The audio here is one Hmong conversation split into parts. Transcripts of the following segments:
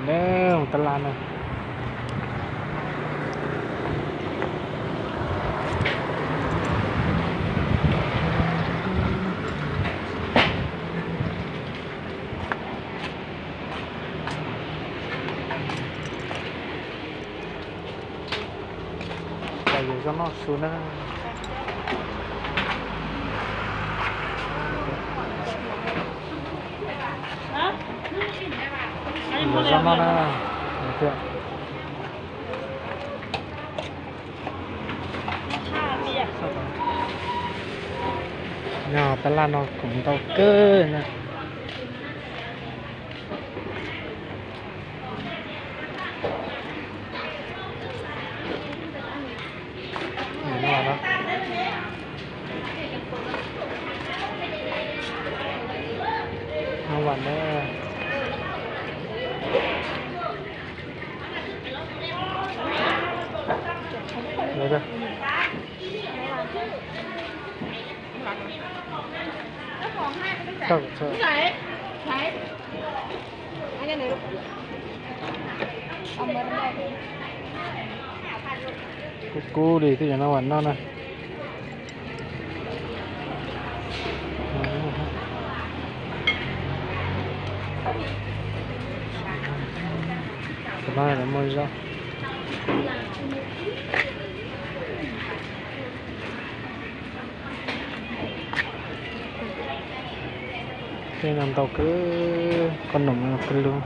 Na, mus tab laj na. Cov yuav zoj noj su na. Yuav zoj noj na. Nyob tab laj no kuj ntau kawg na. Nyob tab laj na. Kub kub li, twb yog nab vam noj na. Tus no lawv muag zaub. Tej no ntau kawg, qhob noom no kawg lug.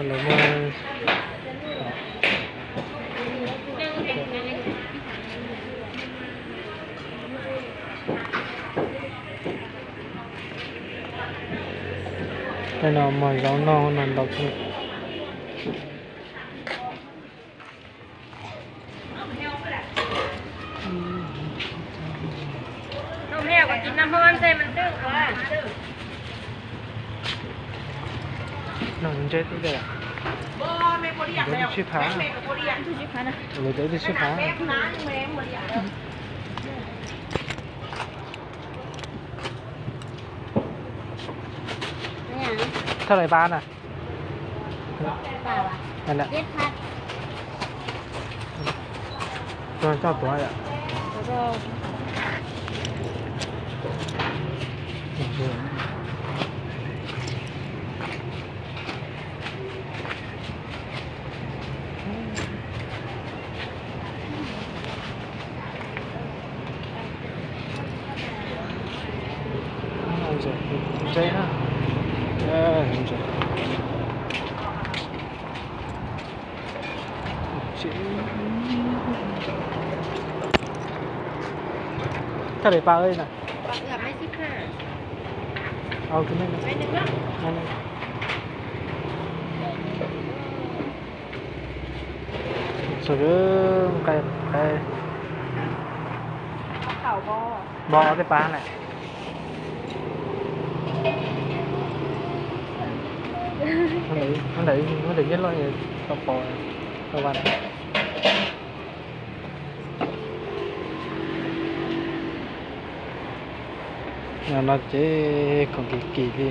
Lawv muag, tej no muag zaub noj no ntau kawg. Noj ntse twb de, ib tug tsib phav, ib tug tsib phav. Thaj lais pab na. Coj tuav yom. Thaj lais pab na. Txhua nqaij, npog tej pab na. Ntawm nyiaj loj tau pom tau vaj. No ces khoom kim kim li.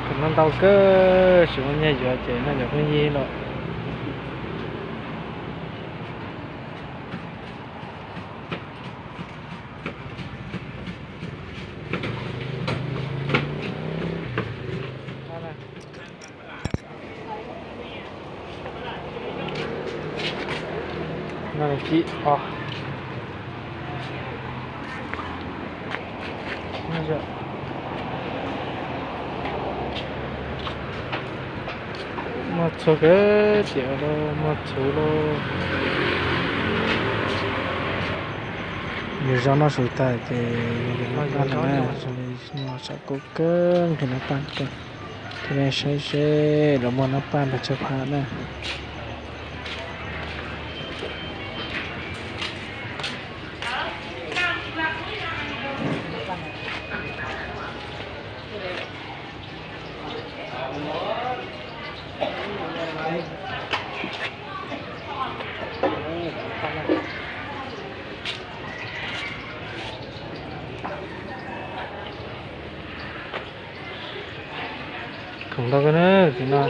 Khoom no ntau kawg, tsis muaj nyiaj yuav ces noj cov phooj ywg los. Muaj txhua kawg, tiam muaj txhuv lauj. Zaub noj su tas ces yuav noj paj no na, zoo li no tsam kub kawg nqhis noj paj kawg. Coj nej saib seb lawv muaj noj paj nrog tsawb phab na. Khoom ntau kawg na, tim no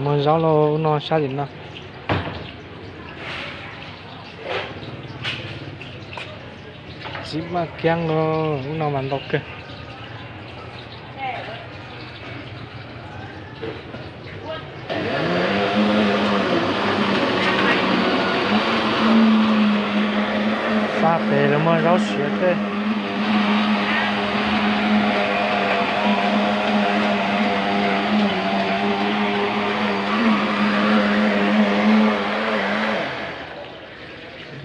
muag zaub los ub no sab tim no. Txiv maj kiab los ub no mas ntau kawg. Fab pem lawv muag zaub siav tej.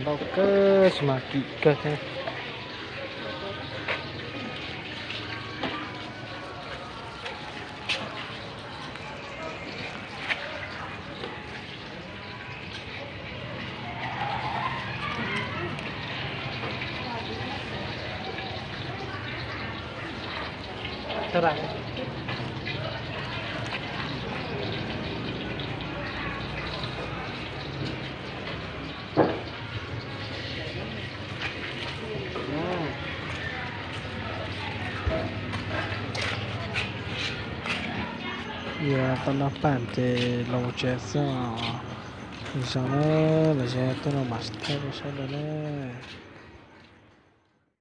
Ntau kawg mas kim kawg thiab. Yuav tau noj paj ces los tsev xwb os. Zoo na, los ze tuaj no mas thaij rau sawv daws na.